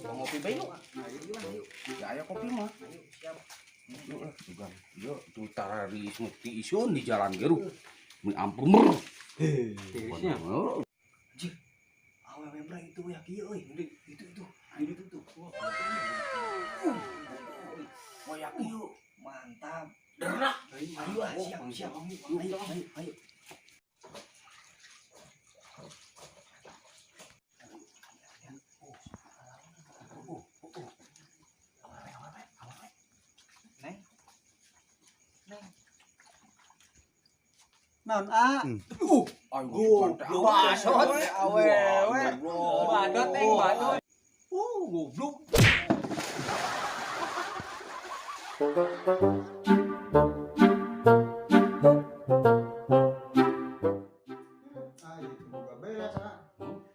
Mau ngopi bae yuk. Ya ayo kopi mah. Ayo siap. Yuk lah sugan. Yuk tuh tari smoothie isun di jalan geru. Mi ampun mer. Tirisnya. Awewe bray itu ya kieu euy. Itu itu. Itu tuh. Wah ya kieu. Mantap. Derak. Ayo ah, siap siap. Ayo ayo ayo. Neng. Neng. Naon a? Ayo Goblok. Badot. Awewe. Badot eng badot. Goblok. Ah, itu boga beas ah.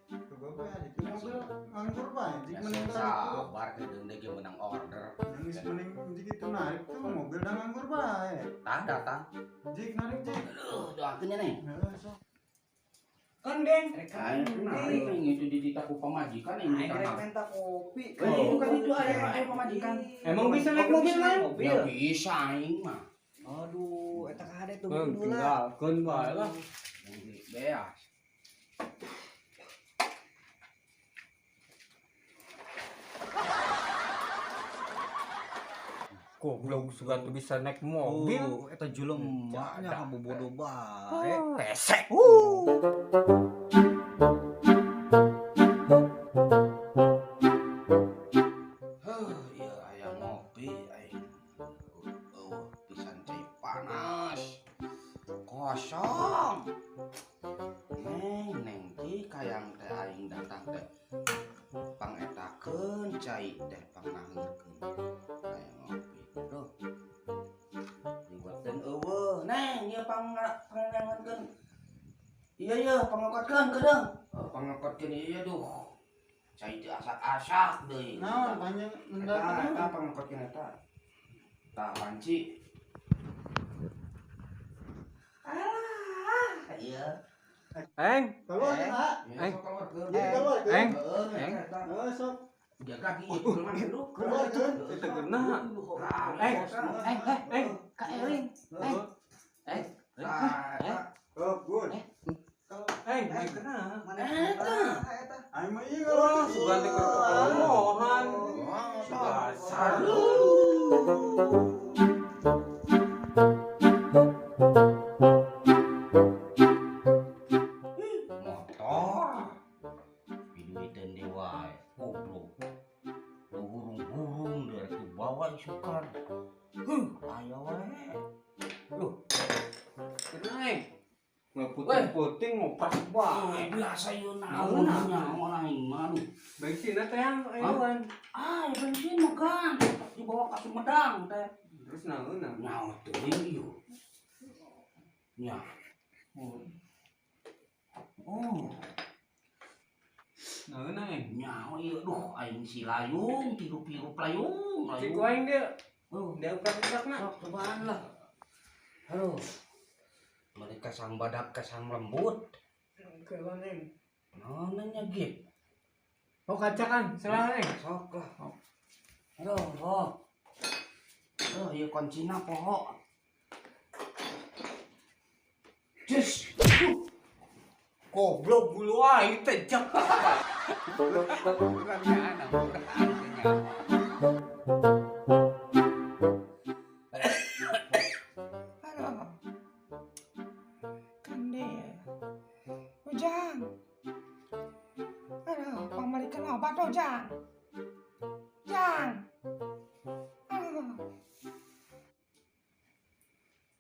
Itu boga beas itu mobil nganggur bae. Jik mending tarik tuh. Sabar kedeung deui menang order. Yang mending jik itu narik tuh mobil dah nganggur bae. Tah datang. Jik narik jik. Aduh, doakeun nya neng. Heeh, sok. Kan deng. Aing narik aing itu dititah ku pamajikan aing Aing rek dititah. minta kopi. Eh, itu kan itu aya pamajikan. Emang bisa naik mobil kan? Ya bisa aing mah. Aduh, eta kade tuh Hmm, dulu lah. tinggalkeun bae lah. Beas. Goblok sugan tuh bisa naik mobil. Oh, eta jelema nya kabobodo bae. Oh, resek. Heuh, ieu aya ngopi aing. Eueuh, pisan cai panas. Kosong. Neng, neng ti kayang teh aing datang teh. Pangetakeun cai teh pangnaheurkeun. Aya ngopi. Duh. Dibuatkeun eueuh. Neng, ieu pangnangankeun. Iya ieu pangokotkeun kedeung. Pangokotkeun ieu duh. Cai teu asak-asak deui. Naon panjang Eta, mendatang. eta pangokotkeun eta. Tah panci. Alah, iya. Eng, Keluar ah. Ya, Eng. sok keluarkeun. Jadi keluar Eng. Heeh, Eng. eta. Heeh, sok. Jaga ieu kumaha dulu. Keluarkeun. itu kena. Eng, eng, eng, Kak Eling. Eng, eng, Tah, eta. Oh, good. eng, eng kena. Mana Eta. eta? Aing mah ieu Wah, keluar. sugan teh keur kepomohan. Wah, Dasar. Motor. Diduiteun deui wae. Goblok. Lu hurung-hurung dari dibawa isukan. Huh, aya wae. Loh, Kena eng. Ngeputing-puting ngoprak wah, bae. biasa ieu naon nyaho aing mah aduh. Bensinna teh yang ayuan. Ah, ya bensin mah kan dibawa ka Sumedang teh. Terus naon nah? Nyaho teuing ieu. Nya. Oh, Naon eng? nyaho ieu duh aing si layung tirup-tirup layung. Cik layung. aing dia. Oh, Dia uprak-uprakna. sok cobaan lah. Aduh. Mereka sang badak ke sang lembut. Kelan eng. Naon nya gip. Oh kaca kan, salah eng. Sok lah. Aduh, oh. Aduh, ieu kuncina poho. Jus. Goblok bulu aing teh jak. Aduh. Kande. Ujang. Aduh, pamalikan obat Ujang. Jang. Aduh.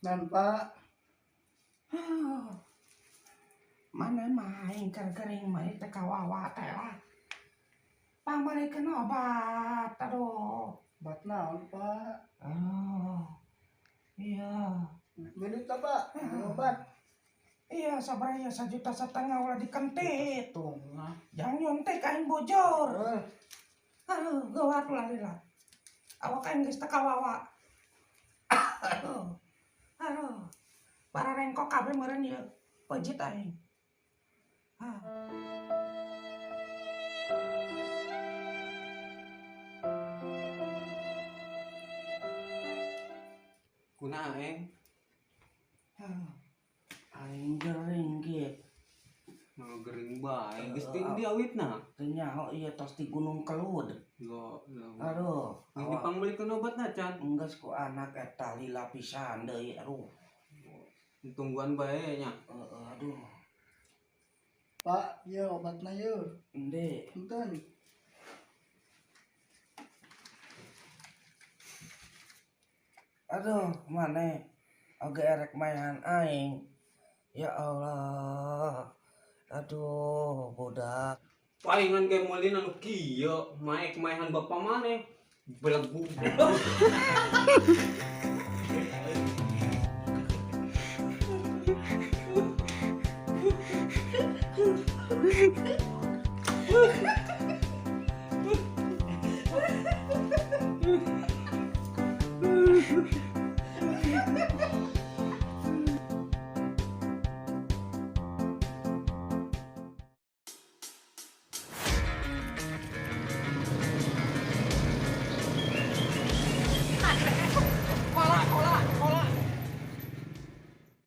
Nan Pak. Aduh. Mana main kering main teh kawawa teh lah. Pamalikan obat. Aduh. Obat naon Pak? Aduh. Iya. Minut Pak? Obat. Iya, sabar ya 1,5 juta ulah dikentit. Tong. Jangan nyuntik aing bojor. Eh, Aduh, gawat lah lila. Awak aing geus teu kawawa. Bengkok kabeh meureun ieu. Pejit aing. Ah. Kunaha eng? Aing gering ge. Nah, gering bae. Geus ti di awitna. Teu nyaho ieu tos di Gunung Kelud. Yo, Aduh, Geus awak dipangmeulikeun obatna can. enggeus ku anak eta lila pisan deui aduh. Tungguan bae nya. Heeh, aduh. Pak, ieu obatna ieu. Ende. Punten. Aduh, maneh oge erek maehan aing. Ya Allah. Aduh, budak. Palingan ge meuli anu kieu, maek maehan bapa maneh. Belegu.